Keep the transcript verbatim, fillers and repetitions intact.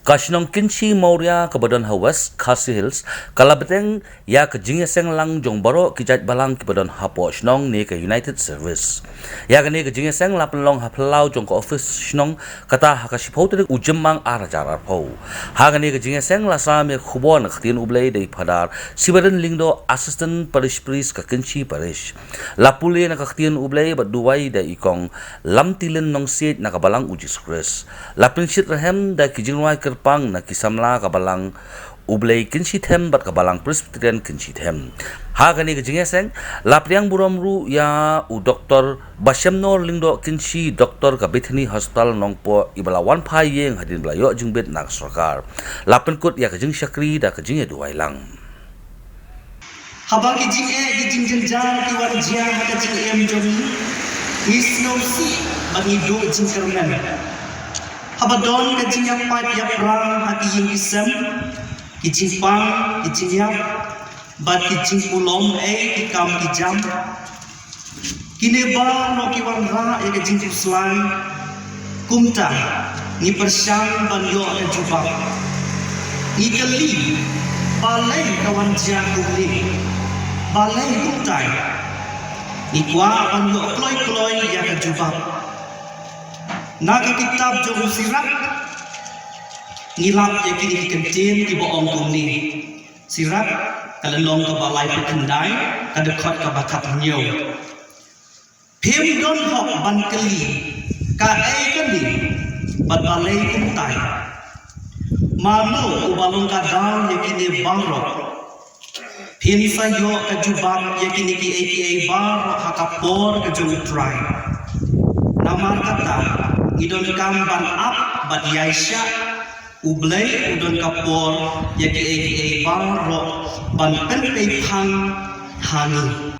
Ka shnong Kynshi Mawria kaba don ha West Khasi Hills ka la bteng ïa ka jingïaseng lang jong baroh ki jait balang kiba don hapoh shnong ne ka United Service. Ïa kane ka jingïaseng la pynlong ha phyllaw jong ka office shnong kata ha ka shiphew tarik u Jymmang ar hajar arphew. Ha kane ka jingïaseng la sam ïa ka khubor na ka ktien U Blei da i Phadar Sibarin Lyngdoh, Assistant Parish Priest ka Kynshi Parish. La pule na ka ktien U Blei bad duwai da i Kong Lamtilin Nongsiej na ka Balang U Jisu Khrist. La pynshit rhem da ki jingrwai kyrpang na ki samla ka Balang U Blei Kynshi Them bad ka Balang Presbyterian Kynshi Them. Ha kane ka jingïaseng la pdiang burom ruh ïa u Doktor Bashemnor Lyngdoh Kynshi, Doktor ka Bethany Hospital Nongpoh, iba la wan phai ïing hadien ba la ïoh jingbit na ka sorkar. La pynkut ïa ka jingshakri da ka jingïaduwai lang. Haba ki jingeh ki jingjynjar ki wan jia ha ka jingim jong ngi, ngi sngewsih bad ngi duh jingkyrmen. Haba don ka jingïapait ïapra ha ki ïing ki sem, ki jingpang ki jingïap bad ki jingpulom ei ki kam ki jam, kine baroh ki wanrah ïa ka jingkhuslai. Kumta ngi pyrshang ban ïoh ka jubab. Ngi kylli, balei ka wan jia kumne? Balei kumtai? Ngi kwah ban ïoh kloi kloi ïa ka jubab. Na ka kitab jong u Sirak ngi lap ïa kine ki kyntien kiba ong kumne. Sirak ka lynnong kaba laiphew khyndai, ka dkhot kaba khathynñiew. Phim don hok ban kylli kaei kane bad balei kumtai? Mano uba long ka daw ïa kine baroh? Phin sa ïoh ka jubab ïa kine kiei kiei baroh ha ka por ka jong U Trai. Namar kata ngi donkam ban ap bad ïaishah. U Blei u don ka por ïa kiei kiei baroh ban pynpei phang ha ngi.